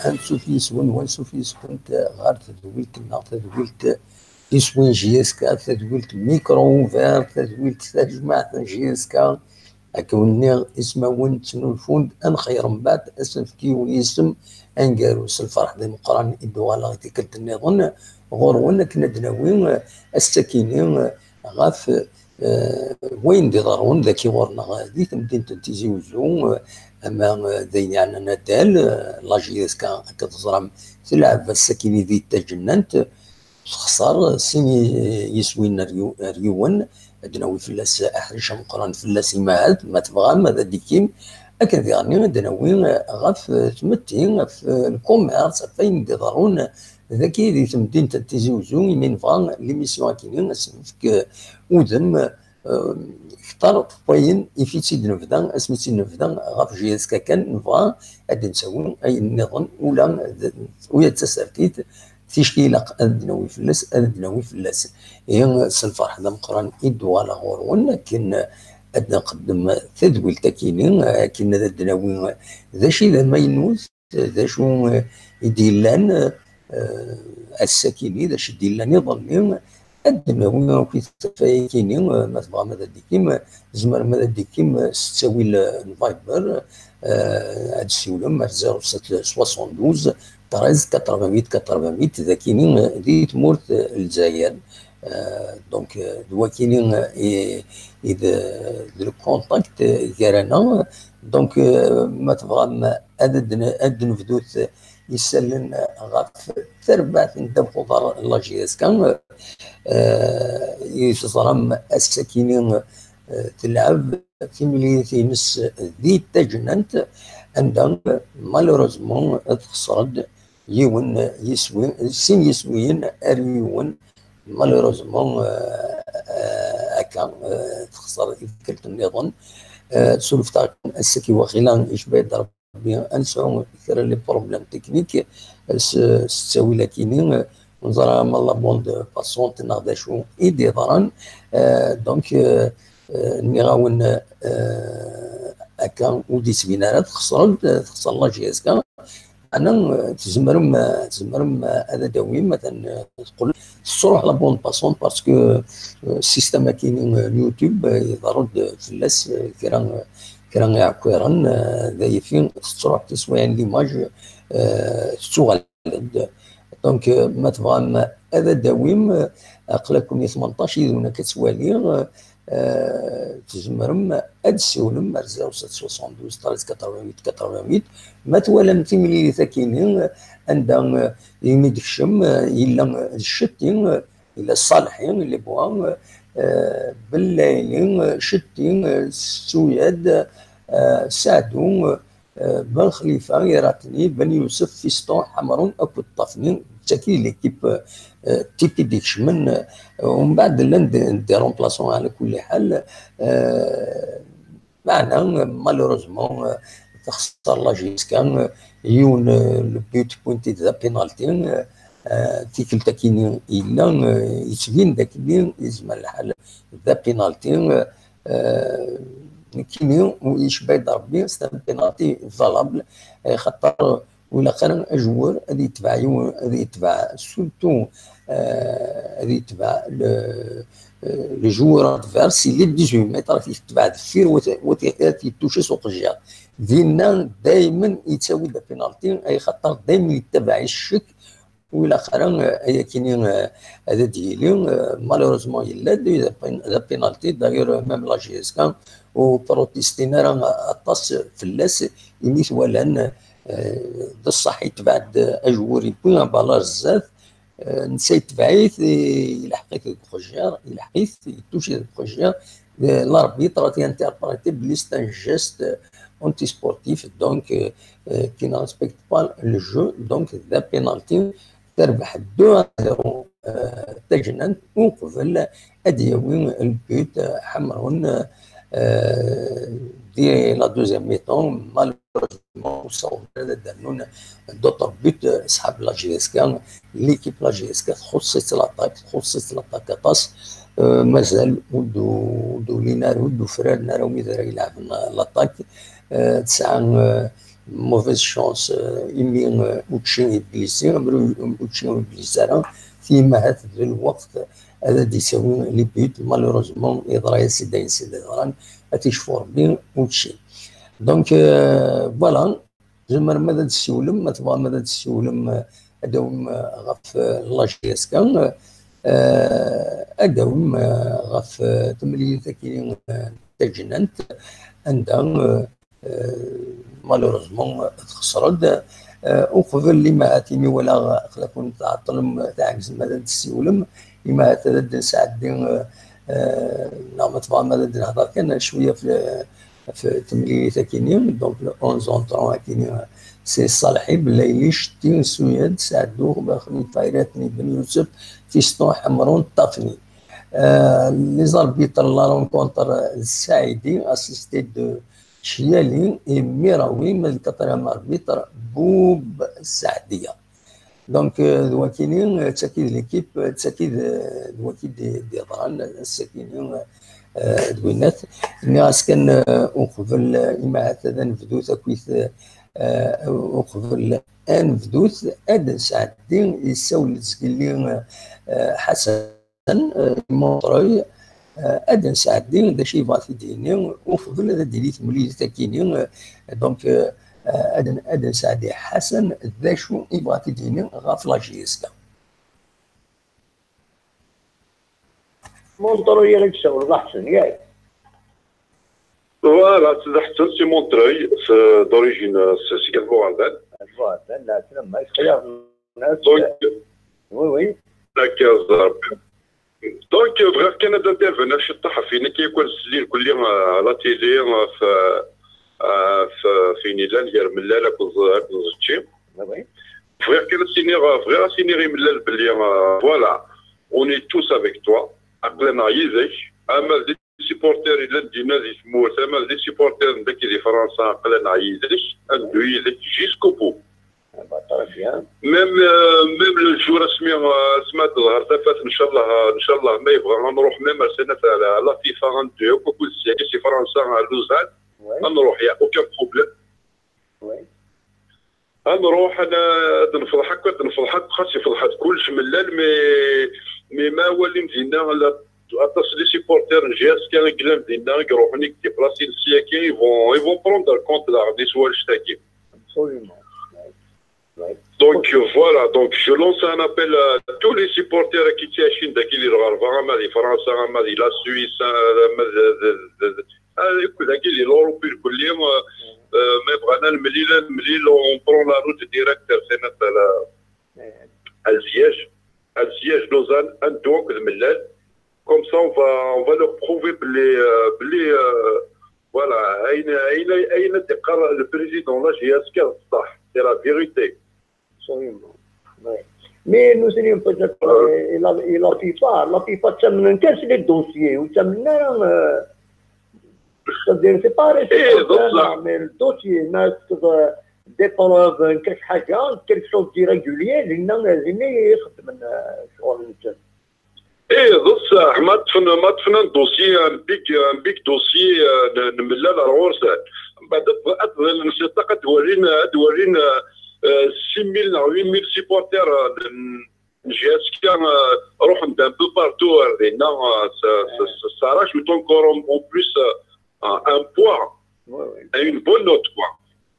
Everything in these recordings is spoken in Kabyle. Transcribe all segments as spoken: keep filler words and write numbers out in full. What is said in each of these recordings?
ansuf yis-wen, wansuf yis-went ɣer tedwilt-nneɣ, tadwilt iswi n J S K, tadwilt Micro Ouvert, tadwilt tajmaɛt n J S K. Akken wen-nniɣ, ismawen ttnulfun-d, ad nxeyr mbeɛd, ad s-nefk yiwen yisem aneggaru. S lferḥ d ameqqran i d-uɣaleɣ i tikkelt nniḍen ɣur-wen akken ad d-nawi, eh, asakini, eh, ɣef, eh, wayen d-iḍerrun dagi ɣur-neɣ di temdint n Tizi Uzzu, eh, ama, eh, d ayen yeɛnan adal, eh, la J S K, akka teẓram, tleɛɛeb ass-akini di tajennant, texṣer sin yiswiyen ar yu-, ar yiwen, ad d-nawi fell-as aḥric ameqqran, fell-as imahat, ma tebɣam ad d-ikkim. Akken diɣenni ad d-nawi ɣef tmetti, ɣef lkumers, ɣef wayen d-iḍerrun dagi di temdint n Tizi Uzzu, imi nebɣa limisyon akini ad s-nefk udem, eh, kter n wayen ifi tt-id-nebda, asmi tt-id-nebda ɣef J S K kan, nebɣa ad d-nsawi ayen nniḍen, ula d, ula d tasertit, ticki ilaq ad d-nawi fell-as, ad d-nawi fell-as. Ihi, s lferḥ d ameqqran i d-uɣaleɣ ɣur-wen, akken ad nqeddem tadwilt akini, akken ad d-nawi d acu i d amaynut, d acu i d-yellan, eh, ass-akini, d acu i d-yellan iḍelli, ad d-nawi akk i tafayakini, eh, ma tebɣam ad d-ikkim, eh, tzemrem ad d-ikkim, eh, s ttawil, eh, n Viber, eh, ad d-siwlem ar zéro sept soixante-douze treize quatre-vingt-huit quatre-vingt-huit, d akini, eh, di tmurt, eh, n Lezzayer. Eh, donc, eh, d wakini, eh, i, i d, d le contact, eh, gar-aneɣ. Donc, eh, ma tebɣam ad d-, ad d-nebdut isallen ɣef terbaɛt n ddabex uḍar n la J S K, eh, i teẓram ass-akini, eh, telɛeb timlilit-ines di Tajnant, anda malheureusement texṣer-d yiwen yiswi, sin yiswiyen ar yiwen. Malheureusement, eh, eh, akka, eh, texṣer i tikkelt nniḍen. Eh, surfet-aɣ kan ass-agi, waqila icba-d Rebbi ad nesɛu kra les problèmes techniques s, s ttawil akini, eh, neẓra ma la bande passante neɣ d acu i d-yeḍran. Eh, donc, eh, eh, nniɣ-awen, eh, akka ur d-yettbin ara, texṣer-d, texṣer la J S K. Ana, eh, tzemrem, eh, tzemrem, eh, ad d-tawim, atan, eh, teqqel tettruḥ la bande passante parce que, eh, système akini, eh, n YouTube, eh, iḍerru-d fell-as, eh, kra, eh, kra iɛekkiren, eh, d ayfi tettruḥ teswiɛin l'image, eh, tettuɣal-d. Donc, eh, ma tebɣam ad d-tawim, eh, aql-aken i tmenṭac yid-wen akka ttwaliɣ, eh, eh, tzemrem ad d-ssiwlem ar zéro sept soixante-douze treize quatre-vingt-huit quatre-vingt-huit. Ma twalam timlilit akini, eh, anda, eh, imi d-kcem, eh, yella, eh, d Ccetti, eh, yella Ṣaleḥi, Lebwa, eh, Bellayli, eh, Ccetti, eh, Suyad, eh, Saɛdu, eh, Ben Xlifa, Iratni, Ben Yusef, Fiston, Ḥamrun akked Ṭafni. D tagi i d l'équipe, eh, type i d-ikecmen. Eh, umbeɛd llan d, des remplaçants ɛla kulli ḥal. Eh, meɛna, malheureusement, eh, texṣer la J S K, eh, yiwen, eh, le but pointé d apénalty, eh, eh, tikkelt akini yella, eh, yettbin-d akini yezmer lḥal d apénalty, eh, eh, nekkini, icba-yi-d Rebbi, c'est un penalty valable, eh, xaṭer ur ilaq ara ajewwer ad yetbeɛ yiwen, ad yetbeɛ surtout, eh, ad yetbeɛ le, eh, le joueur adverse, il est dix-huit mètres, ad yetbeɛ deffir, wat, wat, ad yettuci s uqejjir. Dinna daymen yettawi-d apénalty, ay xaṭer daymen yettabaɛ-it ccek, ur ilaq ara, eh, ayakini, eh, ad d-yili, eh, malheureusement yella-d d apén-, d apénalty. D'ailleurs, eh, même la J S K ur protestin ara aṭas fell-as, imi t-walan, eh, d ṣṣeḥ, yetbeɛ-d ajewwer, yewwi abala ar zdat, eh, netta yetbeɛ-it, eh, yelḥeq-it deg uqejjir, yelḥeq-it, yettuci deg uqejjir. Eh, l'arbitre a interprété belli c'est un geste antisportif, donc, euh, euh, qui ne respecte pas le jeu, donc d apénalty. Terbeḥ deux à zéro, euh, Tajnant, uqbel ad d-yawi le but, euh, Ḥamrun, euh, dès la deuxième mi-temps, malheureusement, ur ssawḍen ara ad d-rnun d'autres buts, euh, ṣṣḥab la J S K, l'équipe la J S K, txuṣṣ-itt l'attaque, txuṣṣ-itt l'attaque aṭas, euh, mazal ur d-, ur d-ulin ara, ur d-ufraren ara wid ara ilɛben l'attaque, euh, tesɛa, euh, mauvaise chance, euh, imi, euh, učči iblisi, amru učči ur iblisi ara, tiyemmahat d lweqt ad d-isawi les buts, malheureusement, yeḍra-yas-id ayen s-d-yeḍran, ad t-icfu Rebbi učči. Donc, euh, voilà, tzemrem ad d-tessiwlem, ma tebɣam ad d-tessiwlem, euh, ad d-tawim, euh, ɣef, euh, la J S K, euh, ad d-tawim, euh, ɣef, euh, temlilit-agi, euh, tajnant, anda, euh, euh, malheureusement, txesreḍ. Euh, uqbel, imahat imi walaɣ aql-aken tɛeṭṭlem, tɛegzem ad d-tessiwlem, imahat ad d-nesɛeddi, euh, euh, neɣ ma tebɣam ad d-nehḍer kan cwiya ɣef, ɣef temlilit akini, donc le onze entrant akini, c'est Salḥib, Layli, Cetti, Suyad, Saɛdu, Baxri, Fayrat, Ibn Yusef, Fiston, Ḥemrun, Ṭafni. Euh, les arbitres de la rencontre, Saïdi, assisté de Chiali et Miraoui, mais le quatrième arbitre, Boub Sadia. Donc, euh, d wakini, euh, d taki d l'équipe, euh, d taki d, euh, d waki d, d yeḍran, euh, sakini, euh, euh, d winat. Nniɣ-as kan, euh, uqbel, euh, imahat ad nebdu takit, euh, euh, uqbel ad nebdut, ad nesɛeddi, yessawel-d zgelli, euh, euh, Ḥasan, euh, Montreuil, euh, ad nesɛeddi d acu yebɣa ad t-id-yini, uqbel ad d-tili temlilit akini, euh, donc, euh, euh, ad n-, ad nesɛeddi Ḥasan d acu yebɣa ad t-id-yini ɣef la J S K. Montreuil i ɣ-d-tessawleḍ a Ḥsen, yak? Voilà, c'est Ḥsen, c'est Montreuil, c'est d'origine, euh, c'est, c'est Buɣerdan. Buɣerdan, la, c'est le même, c'est Donc, oui, oui. Akka, ẓer. Donc, bɣiɣ kan ad intervenir ciṭṭaḥ ɣef wayen akka yakk ad sliɣ kulli, euh, à la télé, euh, f, euh, f, f wayen yellan gar Mellal akked, akked Zetci. Oui, oui. Bɣiɣ kan ad s-iniɣ, bɣiɣ ad s-iniɣ i Mellal belli, euh, voilà, on est tous avec toi, aql-aneɣ yid-k, ama d les supporters yellan dinna di tmurt, ama d les supporters n dagi di Fransa, aql-aneɣ yid-k, ad neddu yid-k jusqu'au bout. Ah bah, très bien. Même, euh, même le jour asmi, euh, asmi ad d-tḍher tafat, ncallah, ncallah, ma yebɣa ad nruḥ même ar Senat à la, à la FIFA, ad neddu akk akked Zetci si Fransa à Lausanne, ouais, ad nruḥ, y a aucun problème. Ouais. Ad nruḥ, ad, ad nefḍeḥ akk, ad nefḍeḥ akk, xas ifḍeḥ-d kullec Mellal, mais, mais ma walim dinna la, aṭas n les supporters n J S K i yellan dinna, i iruḥen, i yeddiplasin ssyaki, ils vont, ils vont prendre compte daɣen i s wannect-agi. Absolument. Ouais. Ouais. Donc, euh, voilà, donc je lance un appel à tous les supporters qui tiennent dagi di lɣerba, ama di Fransa, ama di la Suisse, ama d, d, d, d, ah, akked dagi di l'Europe irkelli, euh, euh, ma yebɣan ad nemlil, ad nemlil, on prend la route directe, c'est notre, la, à Liège, à Liège, Lausanne, ad neddu akked Mellal. Comme ça, on va, on va leur prouver belli, euh, belli, euh, voilà, ayen, ayen, ayen ad d-iqqar le président la J S K d ṣṣeḥ, c'est la vérité. Absolument. Ouais. Mais nutni, peut-être, euh, euh, il a, il a fait pas, il a fait pas ttamnen kan s les dossiers, ur ttamnen ara, euh, c'est-à-dire, c'est pas réciproque, hein, mais le dossier, ma des preuves, quelque chose d'irrégulier, dinna, dinna i xeddmen, euh, ccɣel-nsen. Eh, d ṣṣeḥ, ma ṭṭfen, ma ṭṭfen un dossier, un big, un big dossier, euh, n, n Mellal ar ɣur-sen. Mbeɛd ad, ad ḍillen s ṭṭaq, ad d-walin, ad d-walin, euh, euh, six mille neɣ huit mille supporters, euh, n, n J S K, euh, ruḥen d'un peu partout, euh, dinna, euh, ça, ça, ça, ça rajoute encore en, en plus, euh, un, un poids, ouais, ouais, à une bonne note, quoi.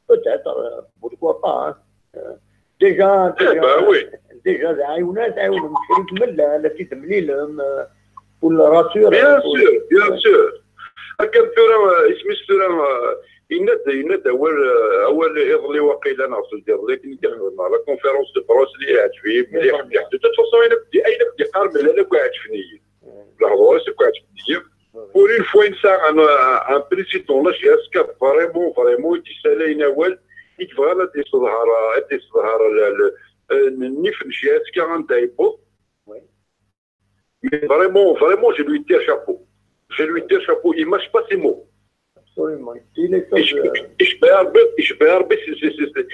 Peut-être, euh, pourquoi pas, hein. Euh, déjà, eh déjà, ben oui, déjà, d aɛiwna, d aɛiwna, mecrik Mellal, ad t-id-temlilem, euh, pour le rassurer, bien sûr, bien sûr. Akken tura, euh, isem-is tura, euh, yenna-d, yenna-d awal, euh, awal iḍelli waqila neɣ seld iḍelli akken i d-ixdem la conférence de presse-nni, iɛǧeb-iyi mliḥ, mliḥ. De toute façon, ayen akk d-, ayen akk d-iqqar Mellal akk iɛeǧben-iyi. Lehdur-is akk iɛeǧben-iyi. Pour une fois, nesɛa un, un, un président la J S K vraiment, vraiment i d-yessalayen awal, i yebɣan ad d-yesseḍher, ad d-yesseḍher le, le, euh, nnif n J S K anda yewweḍ. Oui. Mais vraiment, vraiment, je lui tire chapeau. Je lui tire chapeau. Il mâche pas ses mots. Absolument. Il dit les choses, euh, icebbeɛ Rebbi, icebbeɛ Rebbi, c'est, c'est, c'est,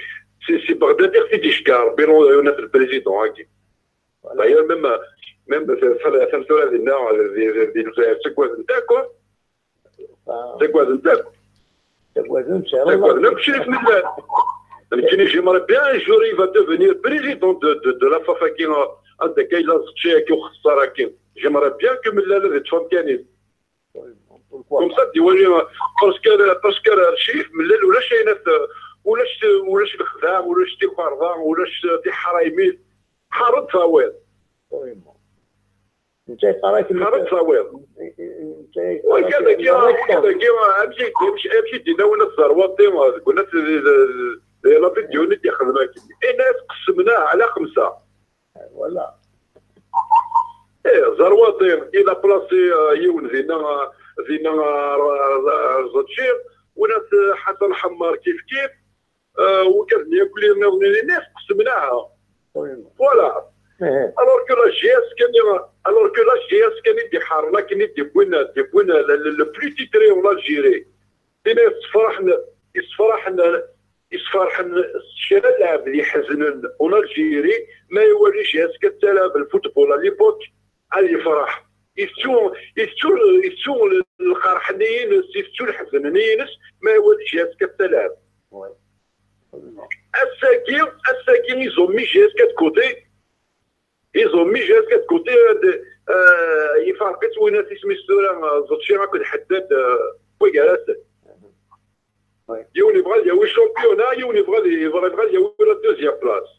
c'est, c'est Bagdadi i t-id-iceggeɛ Rebbi, le, le président-agi. Voilà. D'ailleurs, même, même, atan tura dinna, di, di, di Lezzayer, ttaggaden akk, ah. Ttaggaden akk. Ttaggaden, ttaggaden akk, Crif Mellal. Nekkini, j'aimerais bien un jour il va devenir président de, de, de la FAF-agi, anda akka yella Zetci-agi uxeṣṣar-agi. J'aimerais bien que Mellal ad yeṭṭef amkan-is. Comme ça, d-iwali, parce que, parce que Rcif, Mellal, ulac ayen at, ulac, ulac lexdeɛ, ulac tikerḍa, ulac tiḥraymit. Ḥareḍ tawiḍ. Netta yeqqar-ak ḥareḍ tawiḍ. Wagi dagi, wagi dagi, amek i d-, amek, amek i d-yenna win at Zerwaṭi, deg win at di, di, di la vidéo-nni d-yexdem akken. Yenna-as qessemnaha ɛla xemsa. Voilà. Eh, Zerwaṭi, il a placé, euh, yiwen dinna, euh, dinna, euh, Zetci, win at, euh, Ḥasan Ḥemmar kif kif, euh, wigad-nni akk nniḍen-nni, qessemnaha. Voilà. Alors que la J S K, alors que la J S K i d-iḥaren akken i d-iwwin, d-iwwin le, le, le plus titré en Algérie. Tin yessefraḥen, yessefraḥen, yessefraḥen s kra n lɛebd iḥeznen en Algérie, ma iwali J S K tettalɛab lfutbol à l'époque, ad yefreḥ. Yettu, yettu, yettu lqerḥ-nni-ines, yettu leḥzen-nni-ines, ma iwali J S K tettalɛab. Ass-agi, ass-agi, ils ont mis J S K de côté. Ils ont mis J S K de côté, euh, de, euh, ifarq-itt win at isem-is tura, euh, Zetci akked Ḥeddad, euh, wway gar-asen. Yiwen yebɣa ad yawi championnat, yiwen yebɣa ad, yebɣa, yebɣa ad yawi la deuxième place.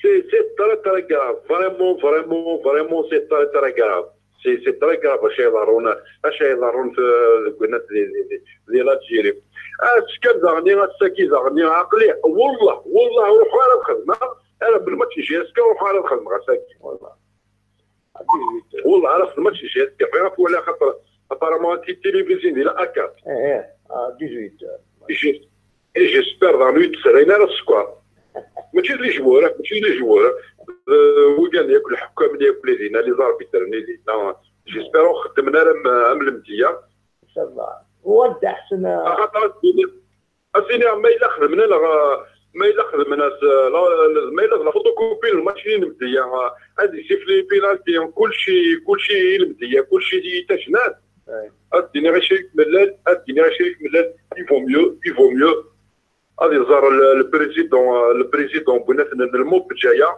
C'est, c'est très, très grave. Vraiment, vraiment, vraiment, c'est très, très grave. C'est, c'est très grave, acu iḍerrun, acu iḍerrun f-, deg, di, di, di, di l'Algérie. Ass kan daɣen, ass-agi daɣen, aql-i, wallah, wallah, ur ruḥeɣ ara ad xedmeɣ, ara belmatch n J S K, ur ruḥeɣ ara ad xedmeɣ ass-agi. Wallah, ara xedmeɣ match n J S K, bɣiɣ ad t-waliɣ, xaṭer apparemment ti-, tilivizyu di la A quatre. Eh, eh, à dix-huit heures. Et j'espère daɣen ur yi-d-sserrayen ara sskeṛ. Mačči d les joueurs, mačči d les joueurs. Euh, wigan yakk lḥekkam-nni yakk li dinna, les arbitres-nni dinna. J'espère ur xeddmen ara am, am lemdiya. Inchallah. Wadda ḥsen. Axaṭer ad d-iniɣ, ad d-iniɣ ma yella xedmen neɣ, ma yella xedmen as, la, ma yella d la photocopie n lmatch n lemdiya, ad yessifli penalty, kulci, kulci i lemdiya, kulci i tajnant. Ad d-iniɣ i Crif Mellal, ad d-iniɣ i Crif Mellal, il vaut mieux, il vaut mieux. Ad iẓer le, le président, le président n Bunaten n Lmubejaya.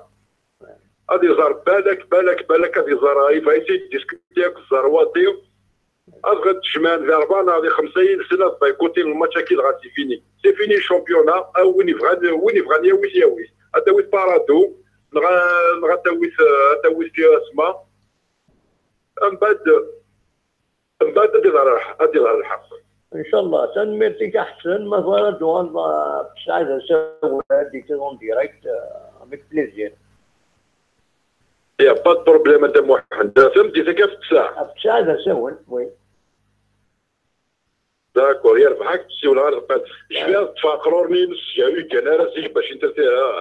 Ad iẓer balak, balak, balak, ad iẓer, il va essayer de discuter akked Zerwaṭi. Ad ɣ-d-jemɛen di rebɛa neɣ di xemsa yid-sen, ad boycotter lmatch-agi, dɣa c'est fini. C'est fini le championnat. A win yebɣan, win yebɣan yawi-t, yawi-t. Ad tawit Parado, neɣ, neɣ ad tawit, ad tawit Asma. Mbeɛd, mbeɛd ad iḍher lḥ-, ad iḍher lḥeqq. Inchallah. Tanemmirt-ik a Ḥsen, ma tebɣiḍ ad d-tuɣaleḍ, euh, tesɛiḍ asawal, ad d-tekkiḍ en direct, euh, avec plaisir. Il y a pas de problème, a Dda Muḥend. Tameddit-agi ɣef ttesɛa. Ɣef ttesɛa d asawen, oui. D'accord, yerbeḥ-ak, siwleɣ ar lqad. Cfiɣ ad ṭṭfeɣ aqrur-nni-ines seg-a ur yeggan ara zik bac inter-,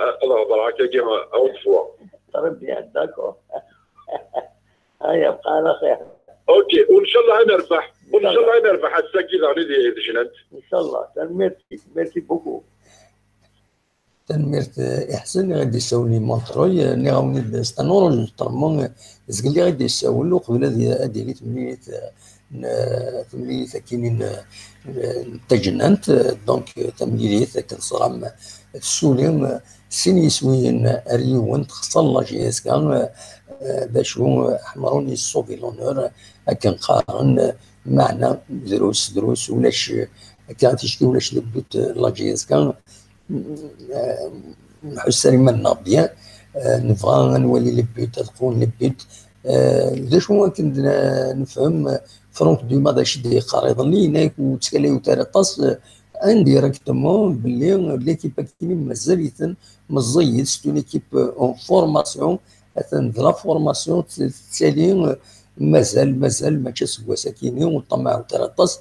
ad hedreɣ akkagi, à haute voix. Très bien, d'accord. Aya, bqa ɛla xir. Ok, u ncallah ad nerbeḥ. U ncallah ad nerbeḥ ass-agi daɣen i d, i d jnant. Ncallah, tanemmirt-ik, merci beaucoup. Tanemmirt, eh, i Ḥsen, i ɣ-d-yessawlen i Montreuil, eh, nniɣ-awen-id, c'est un enregistrement, eh, zgelli i ɣ-d-yessawel, uqbel ad y-, ad d-yili temlilit, eh, n, eh, temlilit akkin n, eh, n tajnant, eh, donc, eh, tamlilit akken teẓram, eh, tessuli, eh, sin yiswiyen ar yiwen, texṣer la J S K, eh, eh, d acu, eh, Ḥemrun yessubi l'honneur, eh, akken qqaren, eh, meɛna drus, drus, ulac, eh, akka ticki ulac le but, eh, la J S K, eh, nḥuss ar iman-nneɣ bien, eh, nebɣa ad nwali le but, ad qwun le but. Eh, d acu akken d-, nefhem, eh, Franck Dumas d acu i d-yeqqar iḍelli, yenna-yak ur ttkalayut ara aṭas, eh, indirectement belli l'équipe akkin mazal-iten meẓẓiyit, c'est une équipe, eh, en formation, atan d la formation, t-, tettali, eh, mazal, mazal, mačči aseggas akkin, ur ṭṭamaɛut ara aṭas.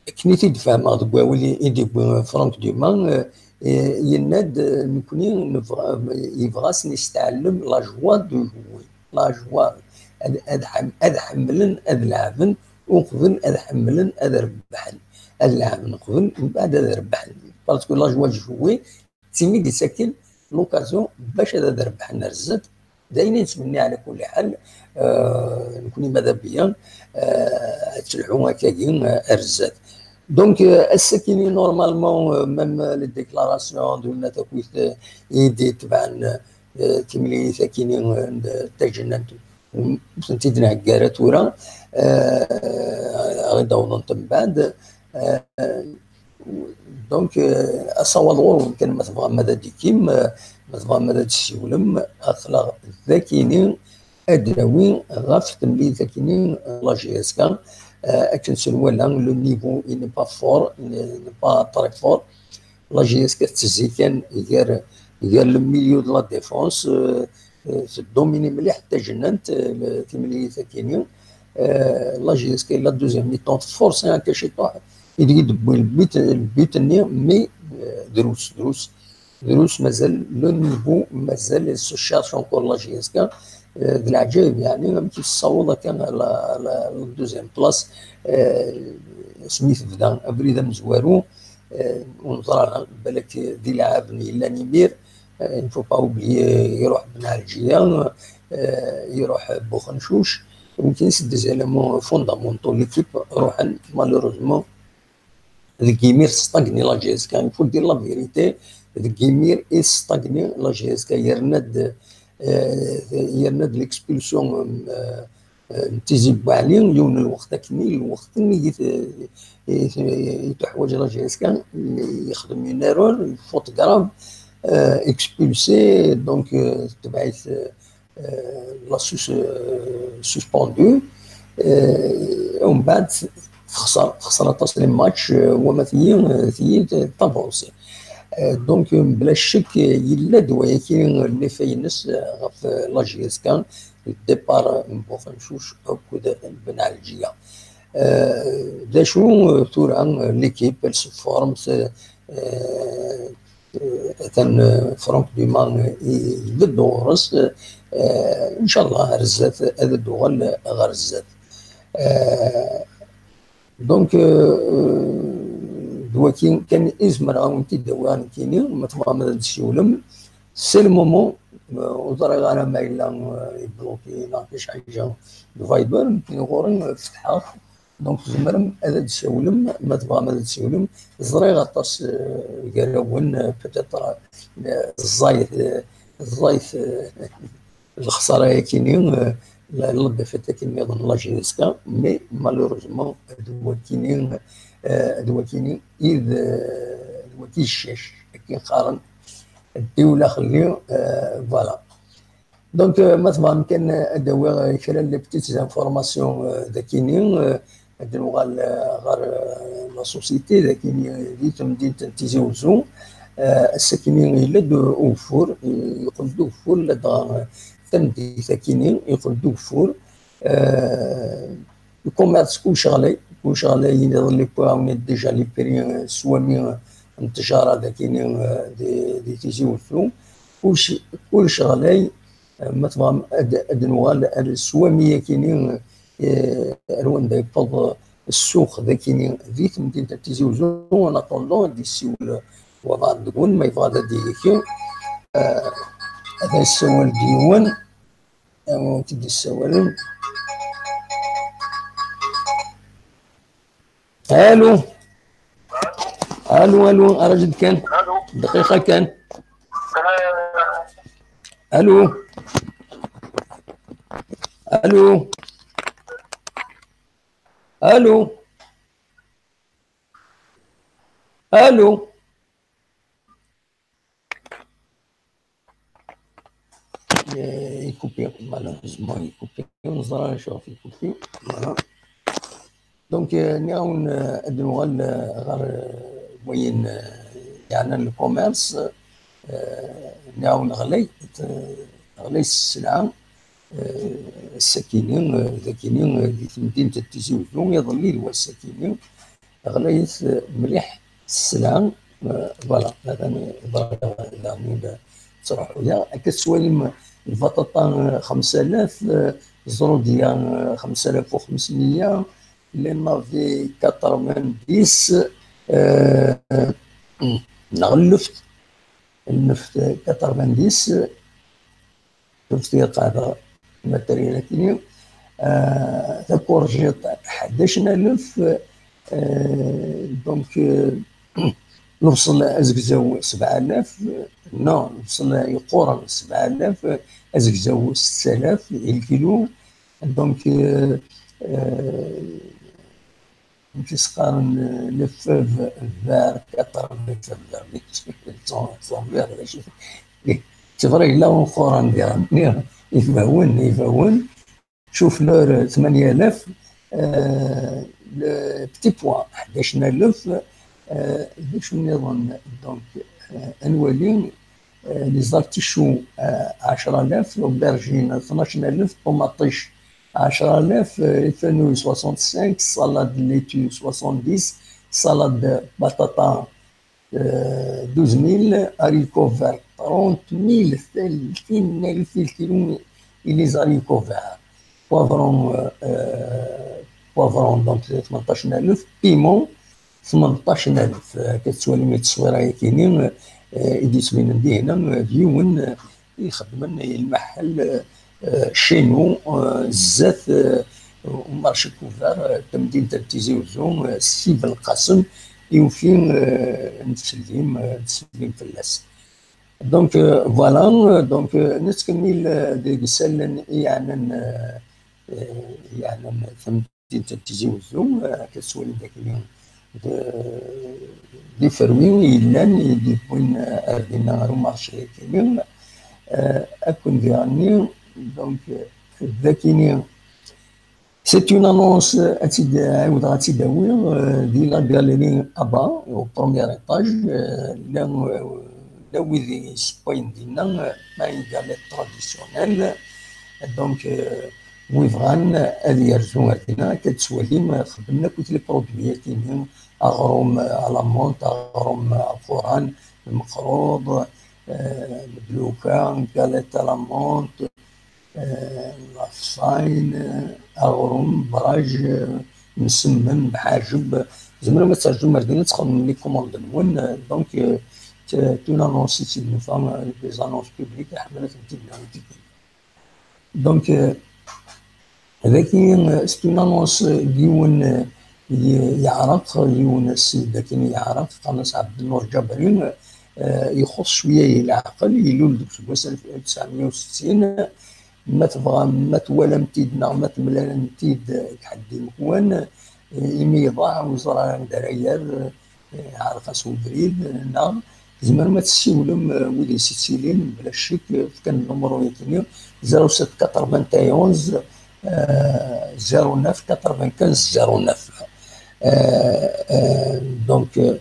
Akken i t-id-fehmeɣ deg wawal i, i d-yewwi Franck Dumas, eh, eh, yenna-d, eh, nekni nebɣa, yebɣa ad sen-yesteɛlem la joie de jouer, la joie, ad, ad ḥem-, ad ḥemmlen ad leɛben uqbel ad ḥemmlen ad rebḥen, ad leɛben uqbel mbeɛd ad rebḥen, parce que la joie de jouer d tin i d-yettaken l'occasion bac ad, ad rebḥen ar zdat. D ayen i nettmenni ɛla kulli ḥal, eh, nekni mada beyya, eh, ad telḥu akkagi, eh, ar zdat. Donc, euh, ass-akini, normalement, euh, même, euh, les déclarations d winna takit, euh, i d-itebɛen, euh, timlilit akini, euh, n tajennant, ur tent-id-nheggi ara tura, euh, ad d-awḍent mbeɛd. Euh, donc, euh, asawaḍ ɣur-wen kan, ma tebɣam ad d-ikim, euh, ma tebɣam ad d-tessiwlem, aql-aɣ dakini ad d-nawi ɣef temlilit akini n la J S K, euh, akken s nwala, le niveau il n'est pas fort, il n'est pas très fort. La J S K tettezzi kan gar, gar le milieu de la défense, euh, euh, tdomini mliḥ tajennant, euh, timlilit akini. Euh, la J S K, la deuxième mi-temps, tforsi akka ciṭuḥ, i d-yewwi le but, le but-nni, mais, euh, drus, drus. Drus mazal, le niveau mazal, se cherche encore la J S K. Euh, d leɛǧayeb, yeɛni, amek i tessaweḍ akka la, la, la deuxième place, euh, asmi tebda abrid amezwaru, euh, ur neẓri ara, balak d ileɛɛaben yellan imir, euh, il ne faut pas oublier, iruḥ Ben Ɛelǧiya, euh, iruḥ Buxencuc, donc c'est des éléments fondamentaux, l'équipe ruḥen, malheureusement, deg yimir testagni la J S K, il faut dire la vérité, deg yimir i testagni la J S K, yerna-d, euh, yerna-d l'expulsion, euh, euh, n Tizi Bouali, yiwen n lweqt akkenni, lweqt-nni i t-, i t-, i tuḥwaǧ la J S K, yexdem une erreur, une faute grave, euh, expulsé, donc, euh, tebɛ-it, euh, euh, la sus-, euh, suspendu. Euh, ومن بعد تخسر، تخسر aṭas les matchs, euh, وما تيي، euh, تيي تافونسي. Euh, donc, euh, بلا شك، euh, yella-d wayagi l'effet-ines, euh, ɣef, euh, la J S K, le départ n Buxencuc akked Ben Ɛelǧiya. Euh, d acu, euh, tura, euh, l'équipe, elle se forme, c'est, euh, euh, atan, euh, Franck Dumas, euh, i-, ibedd ɣur-s, euh, ncallah ar zdat ad d-uɣal ɣer zdat. Euh, donc, euh, euh, d waki kan i zemreɣ ad wen-t-id-awiɣ nekkini, ma tebɣam ad d-tessiwlem. C'est le moment, euh, ur ẓriɣ ara ma yella, euh, ibluki neɣ kra xaǧa deg Viber, nekkini ɣur-i, euh, fetḥeɣ. Donc, tzemrem ad d-tsawlem, ma tebɣam ad d-tsawlem. Ẓriɣ aṭas, euh, gar-awen, euh, peut-être, euh, ẓẓayet, euh, ẓẓayet, euh, lexsara-yakini, euh, la, la défaite akken nniḍen la J S K, mais malheureusement, d wakini, euh, d wakini i d, euh, d waki ccac, akken qqaren, ddiw la xelli, euh, voilà. Donc, euh, ma tebɣam kan, euh, ad d-awiɣ, euh, kra n les petites informations, euh, dakini, euh, ad nuɣal, euh, ɣer, euh, la société, dakini, euh, di temdint n Tizi Uzzu. Euh, ass-akini yella-d ugeffur, euh, yeqqel-d ugeffur, ladɣa, euh, tameddit akini yeqqel-d ugeffur. Euh, le commerce, kullec ɣlay, kullec ɣlay, iḍelli wwiɣ-awen-d déjà les prix, euh, s wami, euh, n ttjara dakini, euh, di, di Tizi Uzzu. Kullec, kullec ɣlay. Ma tebɣam ad, ad nuɣal ar swami-yakini, eh, ar wanda yewweḍ ssuq dakini di temdint n Tizi Uzzu, en attendant ad d-yessiwel waḍan deg-wen, ma yebɣa ad d-yeki. Eh, ad yessawal d yiwen, eh, ad d-yessawalen. Allô. Allô, allô, أرجد كان. دقيقة كان. Allô. Allô. Allô. Allô. Eh, يكوبي، malheureusement يكوبي، ونزرع شوف يكوبي. Voilà. Donc, eh, نعاون, eh, ad nuɣal, eh, ɣer, eh, wayen, eh, yeɛnan le commerce, eh, نعاون ɣlayet, eh, ɣlayet sselɛa, eh, ass-akini, eh, dakini, eh, di temdint n Tizi Uzzu, iḍelli d wass-akini, ɣlayet, eh, mliḥ sselɛa, eh, voilà, atan, eh, ḍriɣ daɣen ttruḥuya. Akka tettwalim lbaṭaṭa, eh, xemsa alaf, eh, zzrudya, eh, xemsa alaf u xemsmeyya, les navets quatre-vingt-dix, eh, neɣ lleft, lleft quatre-vingt-dix, شفت قاعدة matériel akini, eh, takurjiṭ ḥdac n alef, eh, le Donc, euh, lebṣel azegzaw sebɛa alaf, non, lebṣel yeqquren sebɛa alaf, azegzaw setta alaf i lkilu. Donc, euh, euh, amek i s-qqaren, euh, le fève vert quatre-vingt-sept. C'est vrai, yella uquran diɣen, ibawen, ibawen. Chou-fleur, tmanya alaf, euh, le petit pois, ḥdac alaf, euh, d acu nniḍen, donc, euh, ad nwali, euh, les artichauts, euh, ɛecra alaf, aubergine, tnac alaf, ṭumaṭic, ɛecra alaf, euh, les fenouil, soixante-cinq, salade laitue, soixante-dix, salade de batata, euh, douze mille, haricots verts, trente mille, tletin alaf i lkilu i les haricots verts. Poivron, euh, euh, poivron, donc, tmenṭac alaf, piment, tmenṭac alaf. Euh, akka tettwalim tteswira-agi-nni, euh, i d-yettbinen dihna, euh, d yiwen, euh, ixeddmen i lmaḥel, euh, chez nous, euh, zdat, euh, umarci Couvert, euh, tamdint n Tizi Uzzu, euh, Si Belqasem, i ufi, euh, nettsellim, euh, nettsellim fell-as. Donc, euh, voilà, euh, donc, euh, nettkemmil, euh, deg isallen i yeɛnan, euh, euh, yeɛnan tamdint n Tizi Uzzu, euh, akka tettwalim dagi, d, d iferwi i yellan, i d-yewwin, euh, ar dinna, ar umarci-agi-nni, euh, akken diɣenni, donc, euh, dagini, c'est une annonce, euh, ad tt-id-, ɛiwdeɣ ad tt-id-awiɣ, euh, di la galerie Aba, au premier étage, euh, la, euh, la wid yessewwayen dinna, euh, ma une galette traditionnelle. Donc, euh, wi bɣan ad yerzu ar dinna, akka d-tettwalim, euh, xedmen akk les produits-agi-nni, aɣrum, euh, à la menthe, aɣrum, euh, aquran, lmeqruḍ, euh, medluka, galette à la menthe, euh, la farine, euh, aɣrum, braj, euh, msemmen, mḥajeb. Tzemrem ad terǧum ar din ad txedmem les commandes-nwen. Euh, donc, euh, t-, une annonce ici, enfin, euh, des annonces publiques, ḥemmel ad tent-id-nawi. Donc, euh, dagi, euh, c'est une annonce, euh, n yiwen, euh, y-, yeɛreq, yiwen ssid akken yeɛreq, qqaren-as Ɛebdennur Ǧabri, euh, ixuṣ cwiya i leɛqel, ilul deg useggas alef u tesɛemya u settin, ma tebɣam, ma twalam-t-id neɣ ma temlalem-t-id deg ḥedd imekwan, imi iḍaɛ, ur yeẓri ara anda ara yerr, yeɛreq-as ubrid, neɣ tzemrem ad tessiwlem, eh, wid i s-yettilin, bla ccek, eh, fkan numru-agi-nni, zéro sept quatre-vingt-onze, eh, zéro neuf quatre-vingt-quinze zéro neuf. Eh, eh, donc, eh,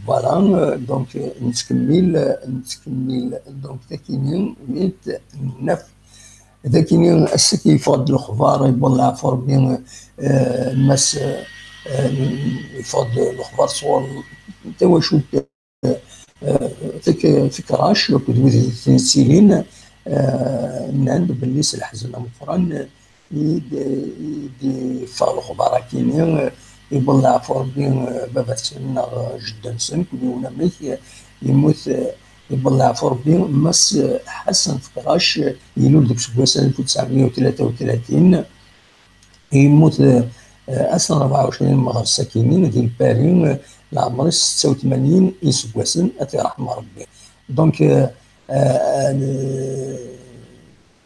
voilà, eh, donc, eh, nettkemmil, eh, nettkemmil, donc, takini, huit neuf. Dagini, ass-agi yeffeɣ-d lexbar, yewweḍ leɛfu Rebbi, eh, Mass, eh, yeffeɣ-d lexbar sɣur tawacult, eh, Fek-, Fekrac akked wid i ten-yettilin, eh, nnan-d belli s leḥzen ameqqran, eh, i d-, i d-yeffeɣ lexbar-agi-nni, eh, yewweḍ leɛfu Rebbi, eh, baba-tsen neɣ jedda-nsen, kul yiwen amek, eh, yemmut, eh, yewweḍ leɛfu Rebbi, Mass Ḥasan Fekrac, ilul deg useggas alef u tesɛemya u tlata u tlatin, yemmut, eh, ass n rebɛa u ɛecrin Meɣres akini di Lpari, eh, leɛmer-is setta u tmanyin iseggasen, ad t-iṛḥem Rebbi. Donc, eh, eh, eh,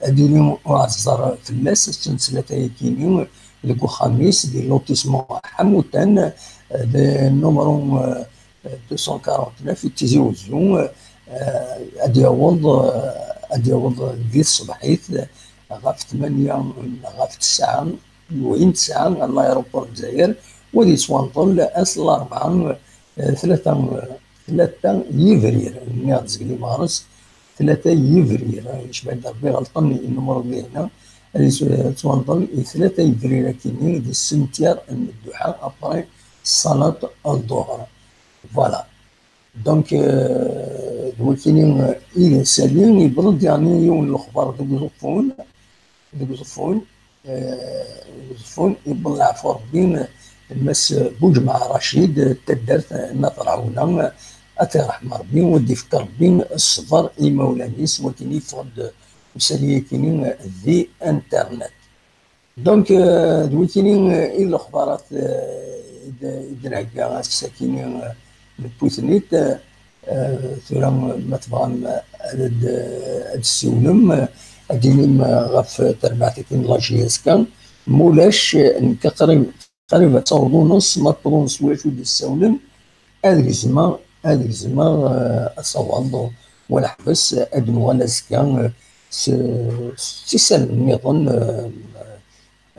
ad yili uɛeẓẓer fell-as, ass n ttlata-agi-nni deg uxxam-is di lotissement Ḥamutan, eh, di numru, eh, deux cent quarante-neuf i Tizi Uzzu, eh, ad yaweḍ, eh, ad yaweḍ di tṣebḥit, eh, ɣef tmanya, ɣef tesɛa, lwaḥid tesɛa, ɣer l'aéroport n Lezzayer, u ad yettwanṭel ass n larebɛa, eh, tlata, eh, tlata yebrir, nniɣ-d seg limeɣres, tlata yebrir, eh, yecba-d Rebbi ɣelṭen i numru dihna, ad yettwanṭel i tlata yebrir akini di cimetière n Dduḥa, après ṣṣalat n Lḍuhr. Voilà. Donc, euh, d wakini, euh, i d asali, yewweḍ-d yeɛni yiwen n lexbar deg Uẓeffun, deg Uẓeffun, euh, deg Uẓeffun, yewweḍ leɛfu Rebbi, euh, Mass Buǧemɛa Racid, euh, taddart, euh, n At Rɛuna, euh, ad t-iṛḥem Rebbi, u ad d-ifk Rebbi ṣṣber i imawlan-is, wakini yeffeɣ-d usali-akini, euh, di internet. Donc, euh, d wakini, euh, i d lexbarat, euh, d-, i d-nhegga ass-akini, eh, newwi-ten-id. Eh, tura ma tebɣam ad d-, ad d-tessiwlem, eh, ad d-tinim, eh, ɣef terbaɛt-agi n la J S K. Ma ulac, eh, nekk qrib, qrib ad tawḍu nus, ma tewḍu nus ulac ur d-ssawlen, ad gezmeɣ, ad gezmeɣ, eh, asawaḍ wala ḥbes, ad nuɣal azekka, eh, s, s isallen nniḍen, eh,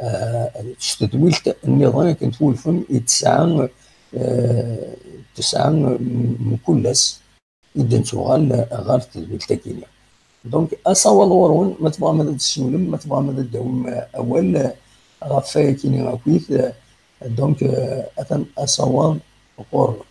eh, s tedwilt nniḍen akken twulfem i tesɛa, eh, tesɛa m-, mkul ass i d-nettuɣal ɣer tedwilt-agi-nni. Donc, asawaḍ ɣur-wen, ma tebɣam ad d-tessiwlem, ma tebɣam ad d-tawim, eh, awal, eh, ɣef wayagi-nni akkit, eh, donc, eh, atan asawaḍ ɣur-wen.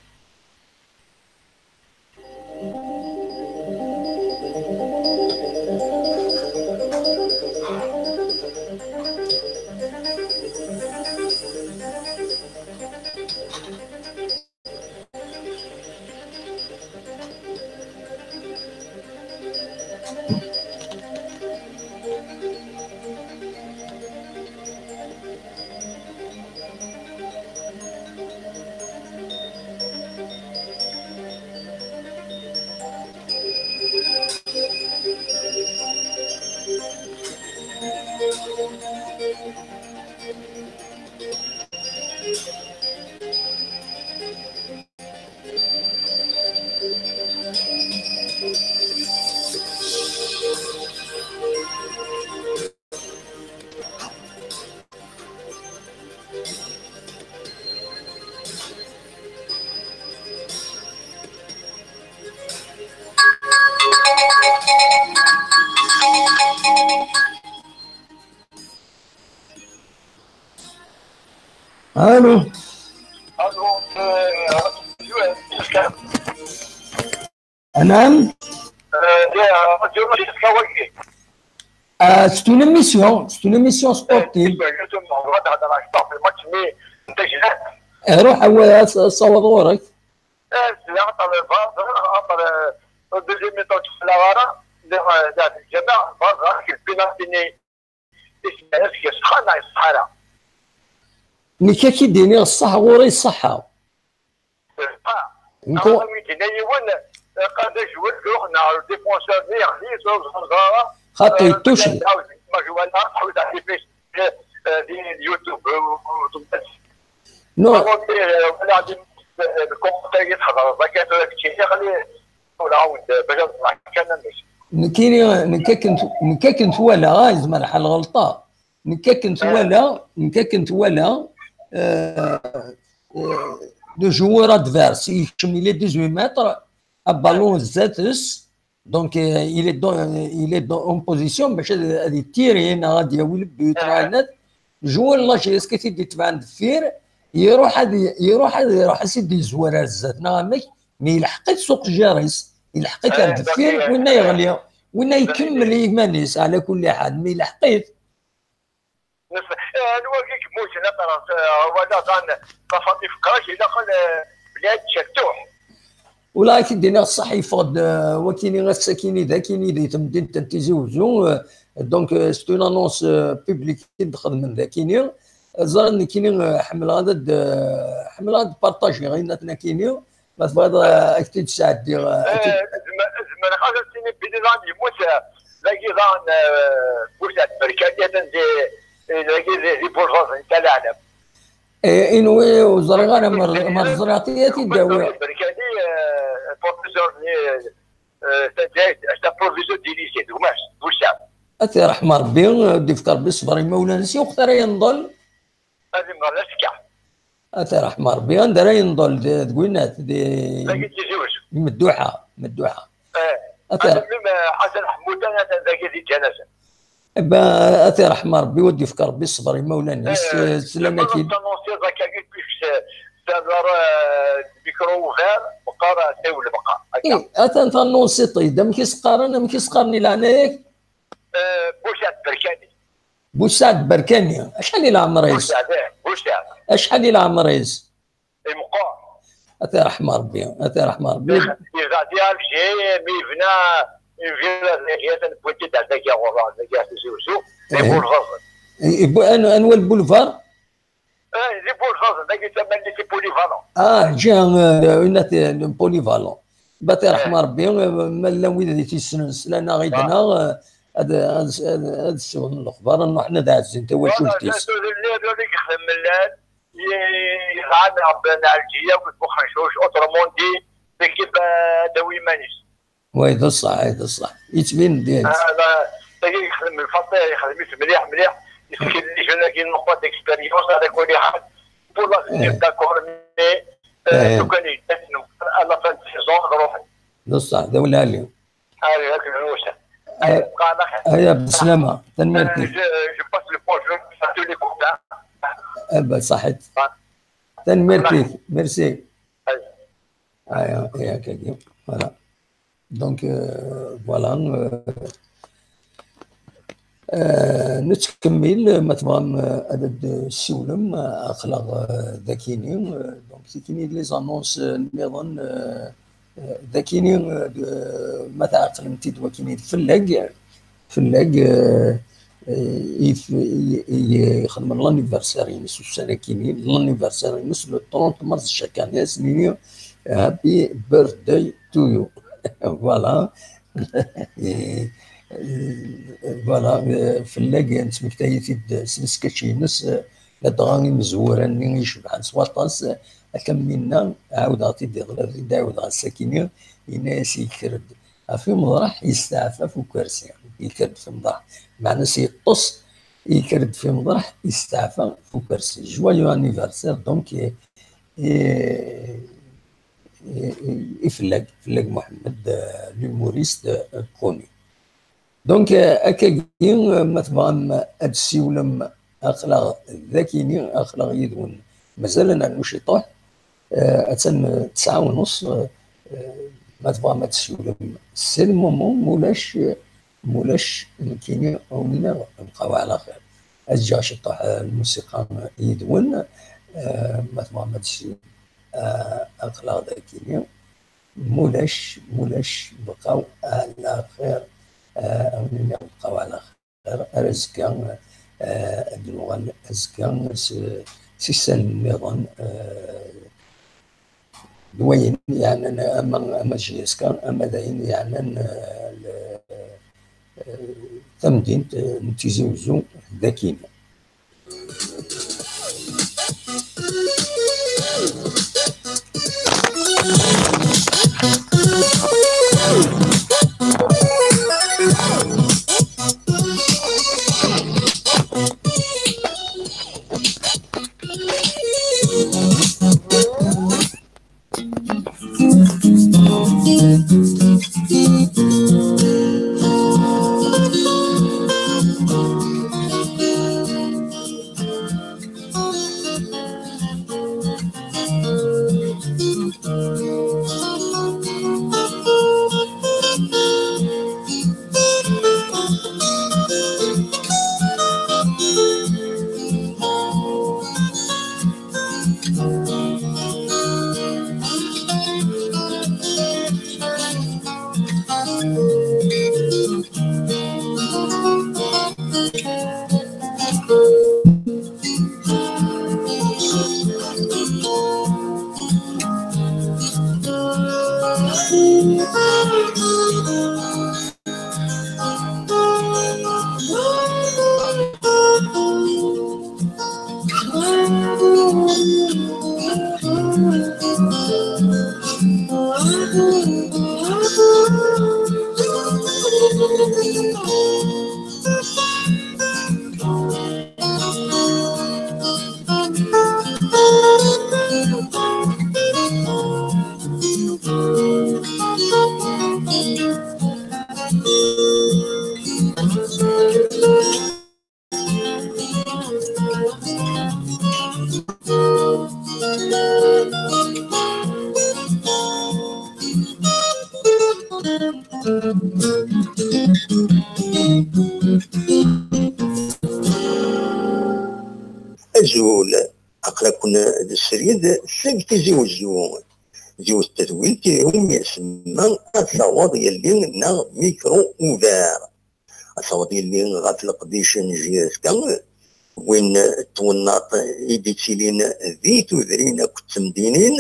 Allô. Allô, euh, Younes. Anam. Euh, c'est, euh, Radio Maurice Kawaki. Euh, c'est une émission, c'est une émission sportive. Euh, justement, on va dans la sport, le match, mais, déjà. Ruḥ, awa, as-, asawaḍ ɣur-k. Eh, c'est entre le vingt, entre le, le deuxième mi-temps, tu fais la rara, le, euh, le, le, le, le, le, le, le, le, le, Isem-nnes yeṣṣeḥ neɣ yeṣṣeḥ ara? Nekk ad k-id-iniɣ ṣṣeḥ, ɣur-i ṣṣeḥḥa. Ṣṣeḥḥa. Nekk ur- Awi-d-yenna yiwen, eh, qad ajwel, ruḥ neɣ défenseur-nni yeɣli, ur ẓerreɣ ara. Xaṭi, eh, yettucel. Ma jwala, tḥewwes ɣef ifac, eh, eh, di YouTube, eh, ur, ur, ur, Non. Awi-d, eh, wala di, eh, le commentaire i tḥeḍreḍ, akka tura keččini, xli, Ur ɛawed, bac ad ẓreɣ kan amek. Nekkini, nekk akken t-, nekk akken twalaɣ, ah, yezmer lḥal ɣelṭeɣ. Nekk akken twalaɣ, nekk akken twalaɣ, euh, euh, le joueur adverse, yekcem, il est dix-huit mètres, aballon zdat-s, donc, euh, il est dans, il est dans, en position bac ad, ad ittiri, neɣ ad yawi le but, neɣ ayen. Joueur n la J S K i t-id-itebɛen deffir, iruḥ ad i-, iruḥ ad iruḥ ad s-id-yezwar ar zdat, neɣ amek? Mi yelḥeq-it s uqejjir-is, yelḥeq-it ar deffir, winna yeɣli, winna ikemmel i yiman-is, ɛla kulli ḥal, mi yelḥeq-it. Nef-, eh, anwa i yemmuten aṭas, eh, wala dan Faṭima Feqqrac, ilaq, eh, Bnad Catuḥ. Ula ad k-id-iniɣ ṣṣeḥ, yeffeɣ-d, eh, wakini ass-akini d akini di temdint n Tizi Wezzu, eh, donc, eh, c'est une annonce, eh, publique i d-xedmen d akini. Eh, ẓran nekkini, eh, ḥemmleɣ ad, eh, ḥemmleɣ ad partagiɣ ayen akini. Ma tebɣiḍ, eh, ad k-t-id-sɛeddiɣ, eh, ad k-id- Eh, zem-, zemreɣ ad as-tiniḍ belli daɣen yemmut, eh, dagi daɣen, eh, Busaɛd Berkani, atan di, eh, dagi di, di Burẓaẓen, Tala Ɛlam. Eh, inwi ur ẓriɣ ara, ma, ma ẓriɣ-t ad t-id-awiɣ. Berkani, eh, professeur-nni, eh, eh, taddart, c'est un professeur du lycée, d gma-s, Busaɛd. Ad t-iṛḥem Ṛebbi, ad d-ifk Ṛebbi ṣṣber i imawlan-is, yuɣ ara yenḍel. Ad imɣer azekka. Ad t-iṛḥem Ṛebbi. Anda ara yenḍel? Di, deg winat, di Dagi d Tizi Wezzu. Medduḥa, Medduḥa. Eh, Ad t-iṛ- atan même, eh, Ḥasan Ḥemmutan atan dagi di Ǧanazen. Eh ben, ad t-iṛḥem Ṛebbi, ad d-ifk Ṛebbi ṣṣber i imawlan-is, eh, slan akid. Tanonsiḍ akka, puisque c'est, c'est alors, eh, le micro ouvert, meqqar, eh, tawel meqqar, akka. Eh, atan tanonsiḍ-id, amek i s-qqaren, amek i s-qqaren i leɛnaya-k? Eh, Busaɛd Berkani. Busaɛd Berkani, acḥal i leɛmer-is? Busaɛd, eh, Busaɛd. Acḥal i leɛmer-is? Imeqqer. Ad t-iṛḥem Ṛebbi, ad t-iṛḥem Ṛebbi. Yebda di Alger, mi yebna une villa dagi, atan wwin-t-id ar dagi ɣur-neɣ, dagi ar Tizi Wezzu, di Burẓaẓen. I, i, bu-, an-, anwa lbulvar? Eh, d iburzazen, dagi d tama-nni, c'est polyvalent. Ah, ǧǧiɣ, euh, une, euh, polyvalent. Bati, eh, ṛeḥma Ṛebbi, euh, ma llan wid i t-yessnen, slan-aɣ-id-neɣ, euh, ad, ad, ad, ad ssiwḍen lexbar, ad ṛuḥen ad ɛezzin tawacult-is. Voilà, tudert-nni, tudert i yexdem Mellal, i, i, iɣan Ṛebbi n Ɛelǧiya, akked Buxencuc, autrement dit, l'équipe, euh, ad d-tawi iman-is. Oui, d ṣṣeḥ, oui, d ṣṣeḥ. Yettbin-d, ah, la, tagi yexdem lfaṭi, yexdem-it mliḥ, mliḥ. Yettkel les jeunes-agi n Nqua d'expérience, ala kulli ḥal. Pour la, eh, d'accord, mais, euh, eh, lukan yedda-ten à la fin de saison, ad ruḥen. D ṣṣeḥ, d awlali. Allez, akken nnusa. Allez, bqa ala xir. Aya, beslama. Tanemmirt-ik. Euh, je, je passe le bonjour à tous les copains. Eh ben, ṣaḥit. Ah. Tanemmirt-ik. Merci. Allez. Aya, aya, kagi. Voilà. Donc, euh, voilà, euh, euh, nettkemmil, ma tebɣam, euh, ad d-ssiwlem, euh, aql-aɣ, euh, dakini, euh, donc, tikini d les annonces, euh, nniḍen, euh, euh, dakini, euh, d-, euh, ma tɛeqlem-t-id wakini d fellag, fellag, euh, euh, i, i, i, ixedmen l'anniversaire-ines ussan-akini, l'anniversaire-ines le trente mars chaque année, ad s-nini happy birthday to you. Voilà. Voilà, euh, fellag nettmektay-it-id s lesketch-ines, euh, ladɣa imezwura-nni icebḥen s waṭas, euh, akka am ninna, ɛawdeɣ-t-id iḍelli, ad t-id-ɛawdeɣ ass-akini, yenna-yas yekker-d ɣef imeḍreḥ, yesteɛfa ɣef ukersi. Yekker-d ɣef imeḍreḥ, meɛna-s yeṭṭes, yekker-d ɣef imeḍreḥ, yesteɛfa ɣef ukersi. Joyeux anniversaire, donc, et, et, et, et Fellag, Fellag Mohamed, euh, l'humoriste, euh, connu. Donc, euh, akkagi, euh, ma tebɣam ad ssiwlem, aql-aɣ dakini, aql-aɣ yid-wen. Mazal ad nernu ciṭuḥ, euh, attan, euh, tesɛa u nus, euh, euh, ma tebɣam ad ssiwlem, c'est le moment, mulac, euh, mulac, nekkini, awen-nniɣ, bqaw ɛla xir. Ad ǧǧeɣ ciṭuḥ, euh, lmusiqa yid-wen, euh, ma tebɣam ad ssiwlem, euh, aql-aɣ dakini. Mulac, mulac, bqaw ɛla xir, ah, awen-nniɣ bqaw ɛla xir, ar azekka, ah, ad nuɣal azekka s, s isallen nniḍen, ah, d wayen yeɛnan ama, ama J S K, ama d ayen yeɛnan, ah, l-, ah, tamdint, ah, n Tizi Uzzu d akkin. Azul, aql-aken d srid seg Tizi Wezzu. Yiwet n tedwilt iwumi isemma Ad taweḍ yelli neɣ micro ouvert. Ad taweḍ yelli ɣef leqdic n J S K, win n twennaḍt i d-ittilin di tudrin akked temdinin,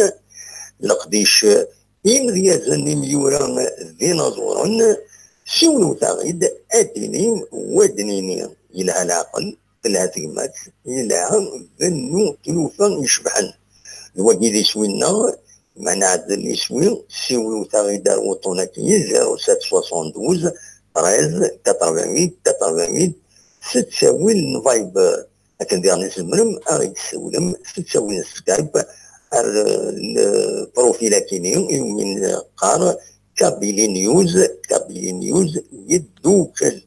leqdic imedyazen, imyura d inaẓuren, siwlet-aɣ-id ad d-inim, wa d-nini, yelha leɛqel, telha tegmat, yelha bennu tlufa icebḥen. D wagi d iswi-nneɣ, ma nɛeddel iswi, siwlet-aɣ-id ar wuṭṭun-agi, zéro sept soixante-douze treize quatre-vingt-huit quatre-vingt-huit, s ttawil n Viber. Akken diɣen i tzemrem ad ɣ-d-tessiwlem s ttawil n Skype ar, eh, lprofil-agi-ni i win qqar Kabylie News, Kabylie News yeddukel.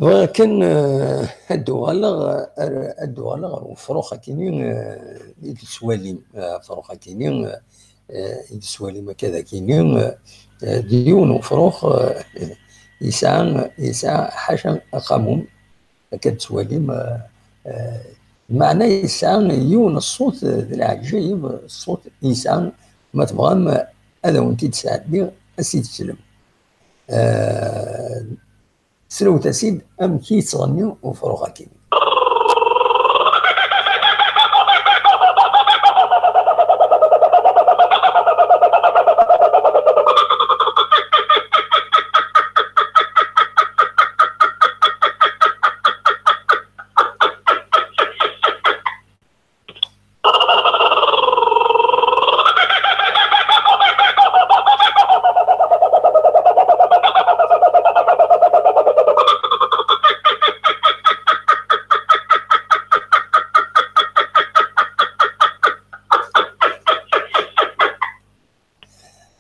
Bɣiɣ kan, eh, ad d-uɣaleɣ, eh, ar, ad d-uɣaleɣ ɣer ufrux akini, eh, i d-tettwalim, eh, afrux akini, eh, i d-tettwalim akka d akini, eh, d yiwen ufrux, eh, yesɛa, yesɛa ḥaca aqamum, akka d-tettwalim, eh, eh, meɛna yesɛa yiwen ṣṣut, eh, d leɛǧayeb, ṣṣut yesɛa, ma tebɣam, eh, ad awen-t-id-sɛeddiɣ, ad s-id-teslem. Eh, Slewt-as-id amek i yettɣenni ufrux-agi.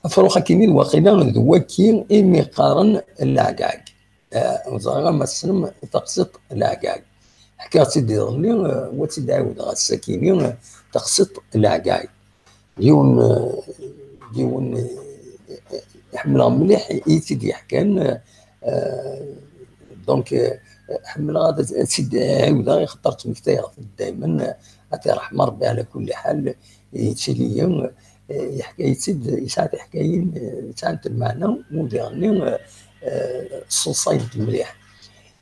Afrux akkin i d waqila d waki imi qqaren leɛgag. Eh, ur ẓriɣ ma tessnem taqsiṭ leɛgag. Ḥkiɣ-tt-id iḍelli, eh, wa tt-id-ɛiwdeɣ ass-akini, eh, taqsiṭ leɛgag. Yiwen, eh, yiwen, eh, ḥemmleɣ mliḥ i tt-id-yeḥkan, eh, donc, eh, ḥemmleɣ ad, ad tt-id-ɛiwdeɣ, ixaṭer ttmektayeɣ-t-id daymen, eh, ad t-iṛḥem Ṛebbi ɛla kulli ḥal, yettili-yi, eh, yeḥka-yi-tt-id, yesɛa tiḥkayin, eh, sɛant lmeɛna, u diɣenni, eh, eh, ṣṣeḍṣayent mliḥ.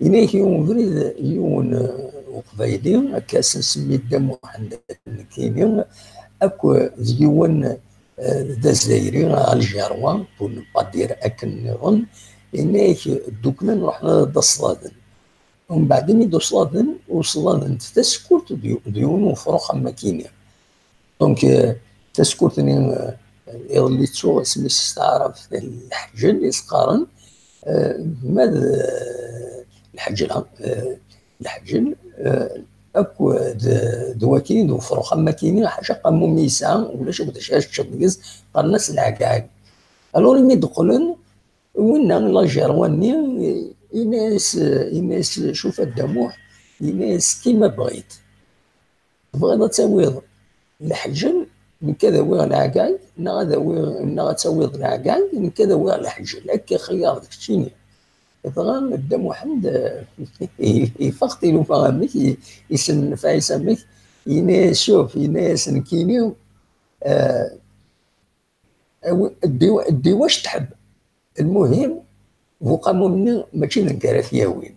Yenna-yak yiwen ubrid, yiwen, eh, uqbayli, akka s-, nsemmi Dda Muḥend nekkini, akk d yiwen, eh, d azzayri, aljerwa, pour ne pas dire akken nniḍen, yenna-yak dduklen ruḥen ad aṣḍaden. Umbeɛd imi d-uṣḍaden, uṣḍaden d tasekkurt d y-, d yiwen ufrux am akini. Donc, euh, tasekkurt-nni, euh, iḍelli ttuɣ isem-is s taɛrabt, lḥeǧel i s-qqaren, euh, ma d, euh, lḥeǧla, euh, lḥeǧel, euh, akk d, d wakini, d ufrux am wakini, ḥaca aqamum i yesɛa, ulac akk d acu ara teččeḍ deg-s, qqaren-as leɛgag. Alors, imi d-qqlen, winna lajerwa-nni, yenna-yas, yenna-yas, cuf a Dda Muḥ, yenna-yas, kima bɣit. Tebɣiḍ ad tawiḍ leḥǧel, nekk ad awiɣ leɛgag, neɣ ad awiɣ, neɣ ad tawiḍ leɛgag, nekk ad awiɣ leḥǧel. Akka xeyyaṛ d keččini. Dɣa Dda Muḥend, eh, ifeɣ tilufa amek, i-, isennef Ɛisa amek, yenna-yas, cuf, yenna-yas nekkini, eh, awi-, ddi, ddi wac tḥeb. Lmuhim, bu uqamum-nni mačči d nekk ara t-yawin.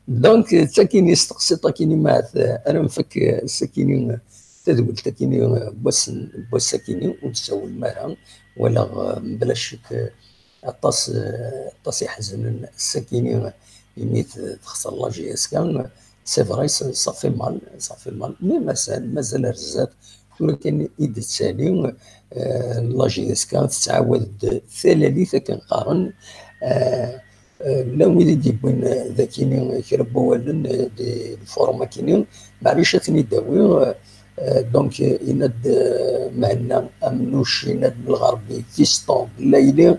Donc, d takini s teqsiṭ akini ma t-, ara nfak, eh, s akini, tadwilt akini n wass-akini ur d-tsawlem ara, walaɣ mebla ccek aṭas aṭas iḥeznen ass-akini imi texṣer la J S K. C'est vrai, ça fait mal, ça fait mal, mais mazal mazal ar zdat. Tura kan i d-tettali la J S K tettɛawad-d talalit akken qqaren. Llan wid i d-yewwin dagini kra n wawalen di lfurum akini, maɛlic ad ten-id-awi. Donc, yenna-d Mhenna Amnuc, yenna-d Belɣerbi, Fiston, Bellayli,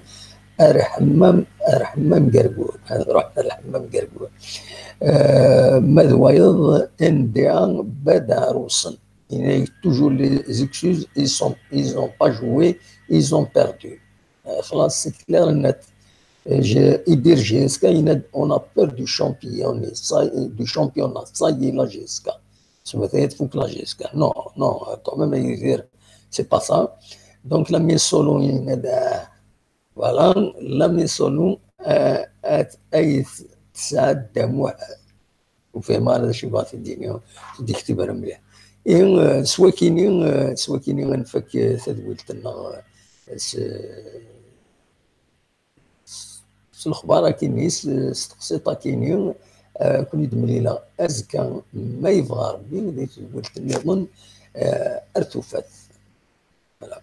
ar ḥemmam, ar ḥemmam Gergur, ad ruḥ ar ḥemmam Gergur. Ma d wayeḍ, N D A, Bad Ɛrusen. Il y a toujours les excuses, ils sont, ils ont pas joué, ils ont perdu. Xlas, c'est clair et net. Idir J S K yenna-d, on a peur du championnat, ça, du championnat, ça y est, la J S K. Smet ay tfuk la J S K. Non, non, quand même, Idir, c'est pas ça. Donc, la main solo, yenna-d, voilà, la main solo, ay tesɛa Dda Muḥ. Ur fhimeɣ ara d acu yebɣa ad t-id-yini, ur d-yektib ara mliḥ. I s wakini, s wakini ad nfak tadwilt-nneɣ s s lexbar akini, s s teqsiṭ akini. Ad ken-id-mlileɣ azekka, ma yebɣa Rebbi, di tedwilt nniḍen. Ar tufat. Voilà.